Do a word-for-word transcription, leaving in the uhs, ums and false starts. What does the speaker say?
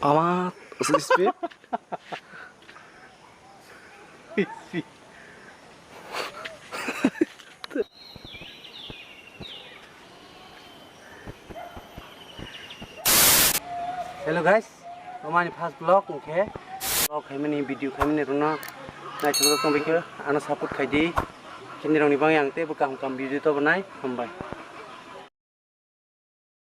Amat, asli speed. Hello guys, omo ani first vlog, hwnkhe vlog khaimani, video khaimani rwno naithok tongbaikhe ano support khaidi. Khe nirokni bagwi ang teibo kaham kaham video tobonai, hambai.